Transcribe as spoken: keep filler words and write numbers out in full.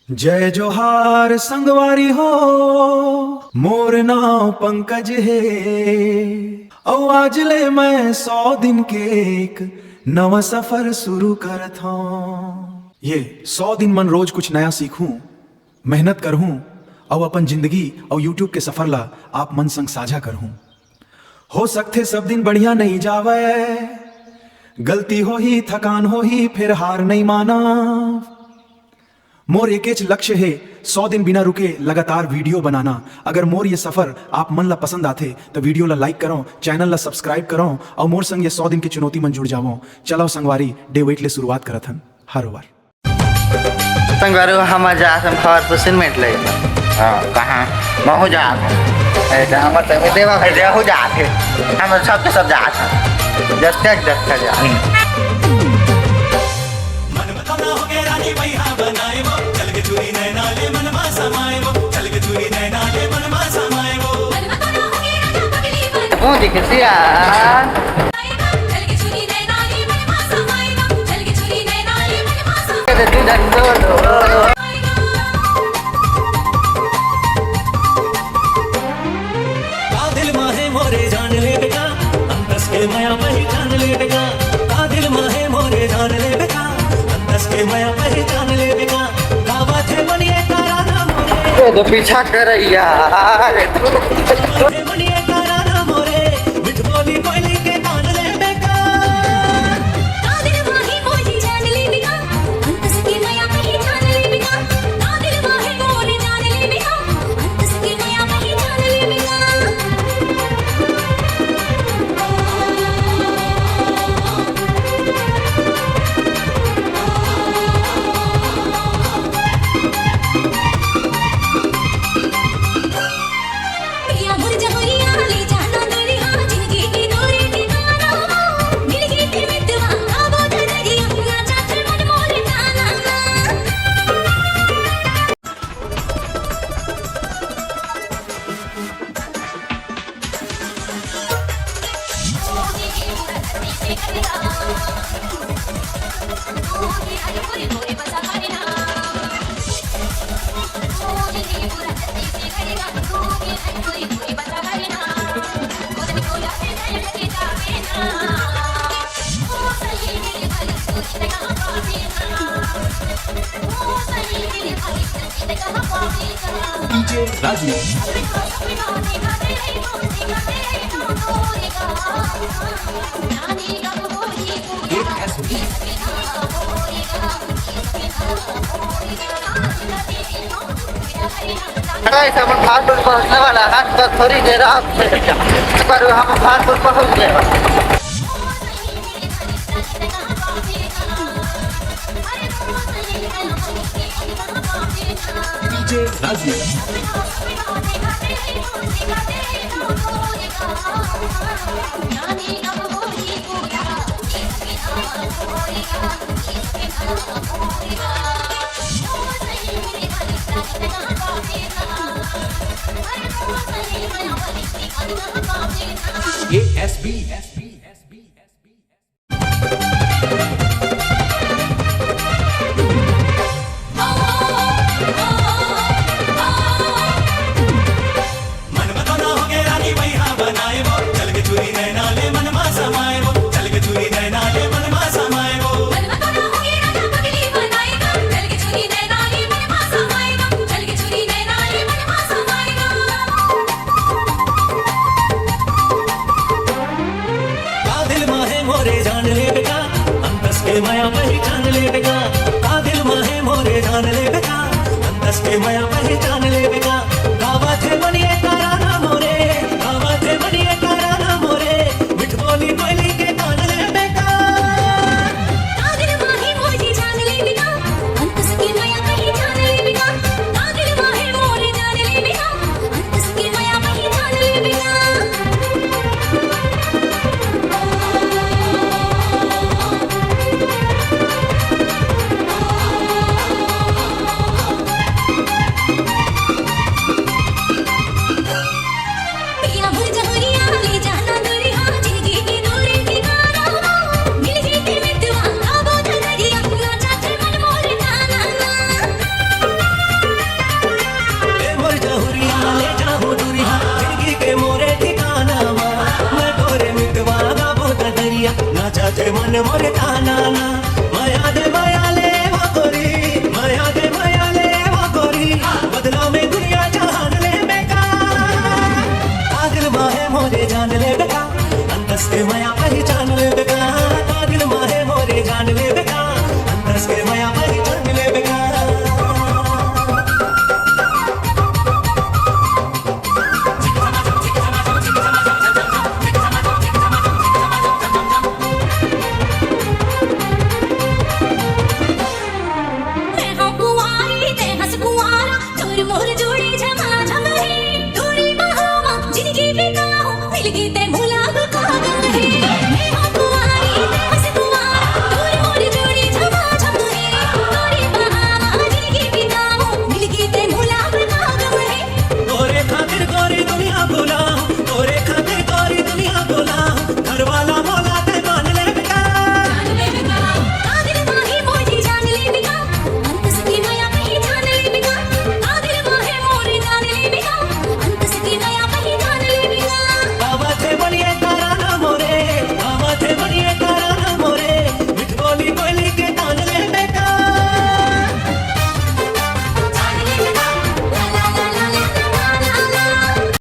जय जोहार संगवारी हो, मोर नाव पंकज हे, अउ आज ले मैं सौ दिन के एक नवा सफर शुरू करत हौं। ये सौ दिन मन रोज कुछ नया सीखूं, मेहनत करहूं अउ अपन जिंदगी अउ YouTube के सफर ला आप मन संग साझा करहूं। हो सकथे सब दिन बढ़िया नइ जावय, गलती होही, थकान होही, फेर हार नइ मानव। मोर एकेच लक्ष्य हे, सौ दिन बिना रुके लगातार video बनाना। अगर मोर ये सफर आप मन ला पसंद आथे, त video ला like करव, channel ला subscribe करव अउ मोर संग ये सौ दिन के चुनौती मन जुड़ जावव। चलव संगवारी, day eight ले शुरुआत करत हन। हर बार संगवारी, हम जात हन भरतपुर सीमेंट ले। हाँ, कहाँ? महू जात हन। ए, तो हमर संग देवा भाई देहू जात हे। हम सबके सब जात हन। जत्ते, जत्ते जात। हम्म। कौन दिखे सिया? का दिल मा हे मोरे जान ले बेटा, अंतस के मया पहिचान ले बेटा। का दिल मा हे मोरे जान ले बेटा, अंतस के मया पहिचान ले बेटा। का बात हे बनिए तारा ना मोरे। ये तो पीछा कर यार। बात हे बनिए तारा ना मोरे, मिठ बोली कोयली के कान ले बेटा। का दिल मा हे मोरे जान ले बेटा, अंतस के मया पहिचान ले बेटा। का दिल मा हे मोरे जान ले बेटा, अंतस के मया पहिचान ले बेटा। अरे, ऐसे अपन भागपुर पहुंचने वाला है, बस थोड़ी देर आप, पर हम भागपुर पहुंच गए। ये S B। का दिल मा हे मोरे जान ले बेटा, अंतस के मया पहिचान ले बेटा। का दिल मा हे मोरे जान ले बेटा, अंतस के मया पहिचान ले बेटा। गावा थे बनिए तारा ना मोरे, गावा थे बनिए तारा ना मोरे, मिठ बोली कोयली के कान ले बेटा। का दिल मा हे मोरे जान ले बेटा, अंतस के मया पहिचान ले बेटा। का दिल मा हे मोरे जान ले बेटा, अंतस के मया पहिचान ले बेटा। मोरे ताना ना, मया दे मया ले वो गोरी, मया दे मया ले वो गोरी, बदला में दुनिया जहान ले बेका। कादिल माहे मोरे जान ले बेका, अंतस के मया पहचान ले बेका। कादिल माहे मोरे जान ले बेका, अंतस के मया